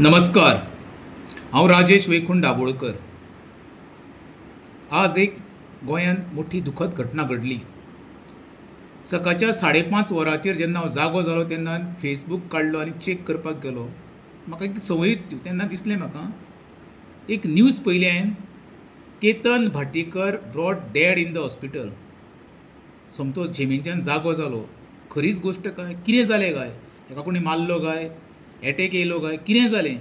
नमस्कार, हांव राजेश वैकुंठ दाबोळकर. आज एक गोंयांत मोठी दुखद घटना घडली. सकाळच्या 5:30 वरांचेर जेन्ना हांव जागो जालो तेन्ना फेसबूक काडलो आनी चॅक करपाक गेलो. म्हाका एक संवय तेन्ना दिसलें म्हाका एक न्यूज पळयली हांवें, Ketan Bhatikar brought dead in the hospital. सोमतो झेमेच्यान जागो जालो. खरीच गोश्ट काय? कितें जालें काय? हेका कोणी मारलो काय? एटॅक येयलो काय? कितें जालें?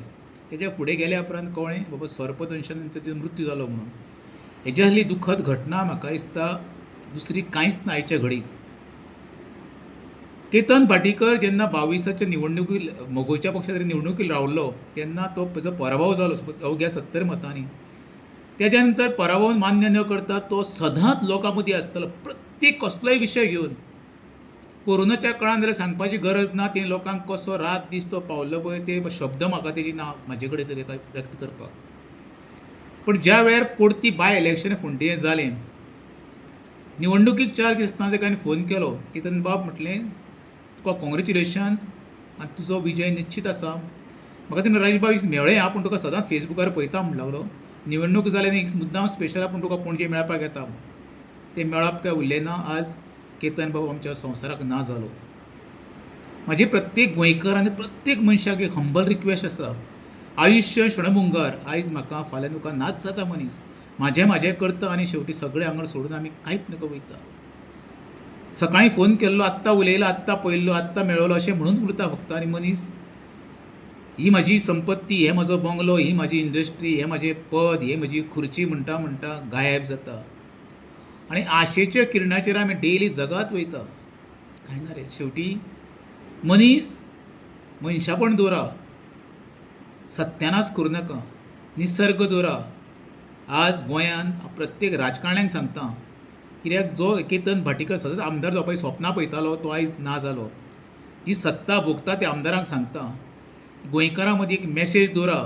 तेच्या फुडें गेल्या उपरांत कळ्ळें बाबा सर्पदंशान ताचो मृत्यू जालो म्हणून. हेज्या आसली दुखद घटना म्हाका दिसता दुसरी कांयच ना आयच्या घडीक. केतन भाटीकर जेन्ना 22आच्या निवडणुकी मगोच्या पक्षा निवडणुकीक रावल्लो तेन्ना तो ताजो पराभव जालो अवघ्या 70 मतांनी. तेज्या नंतर पराभव मान्य न करता तो सदांच लोकां मदीं आसतालो. प्रत्येक कसलोय विशय घेवन. कोरोनाच्या काळान जाल्यार सांगपाची गरज ना, तेणी लोकांक कसो रात दीस तो पावल्लो पळय, ते शब्द म्हाका तेजी ना म्हाजे कडेन तरी व्यक्त करपाक. पूण ज्या वेळार परती बाय इलेक्शन फोंडें जालें, निवडणुकीक 4 दीस आसतना ताका हांवें फोन केलो. केतन बाब म्हटलें, तुका कॉंग्रेच्युलेशन आनी तुजो विजय निश्चीत आसा. म्हाका तेन्ना राजेश बाब एक मेळ्ळें आं, पूण तुका सदांच फेसबुकार पळयता म्हण लागलो. निवडणूक जाली आनी एक मुद्दाम स्पेशल आपूण तुका पणजे मेळपाक येता. तें मेळप काय उरलें ना. आज केतन बाब आमच्या संवसाराक ना जालो. म्हाजी प्रत्येक गोंयकार आनी प्रत्येक मनशाक एक हंबल रिक्वेस्ट आसा, आयुश्य क्षणभंगूर, आयज म्हाका फाल्यां तुका नाच जाता मनीस. म्हाजें म्हाजें करता आनी शेवटी सगळें हांगा सोडून आमी कांयच नको वयता. सकाळीं फोन केल्लो, आत्तां उलयलो, आत्तां पळयल्लो, आत्तां मेळ्ळो अशें म्हणून उरता फक्त. आनी मनीस ही म्हाजी संपत्ती, हे म्हाजो बंगलो, ही म्हाजी इंडस्ट्री, हें म्हाजें पद, ही म्हजी खुर्ची म्हणटा म्हणटा गायब जाता. आनी आशेच्या किरणाचेर आमी डेली जगात वयता. कांय ना रे, शेवटी मनीस मनशापण दवरा, सत्यानाश करूं नाका, निसर्ग दवरा. आज गोंयांत प्रत्येक राजकारण्यांक सांगता, कित्याक जो केतन भाटीकर सदांच आमदार जावपाची सपनां पळयतालो तो आयज ना जालो. जी सत्ता भोगता त्या आमदारांक सांगता, गोंयकारां मदीं एक मॅसेज दवरा,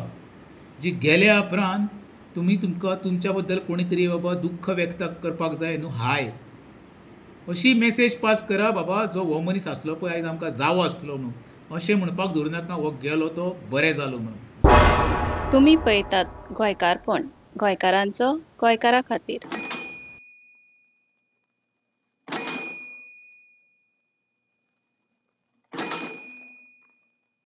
जी गेल्या उपरांत तुमी तुमकां तुमच्या बद्दल कोणी तरी बाबा दुख्ख व्यक्त करपाक जाय न्हू, हाय अशी मॅसेज पास करा बाबा, जो हो मनीस आसलो पळय आयज आमकां जावो आसलो म्हणून, अशें म्हणपाक दवरूं नाका हो गेलो तो बरें जालो म्हणून. तुमी पळयतात गोंयकारपण, गोंयकारांचो गोंयकारा खातीर.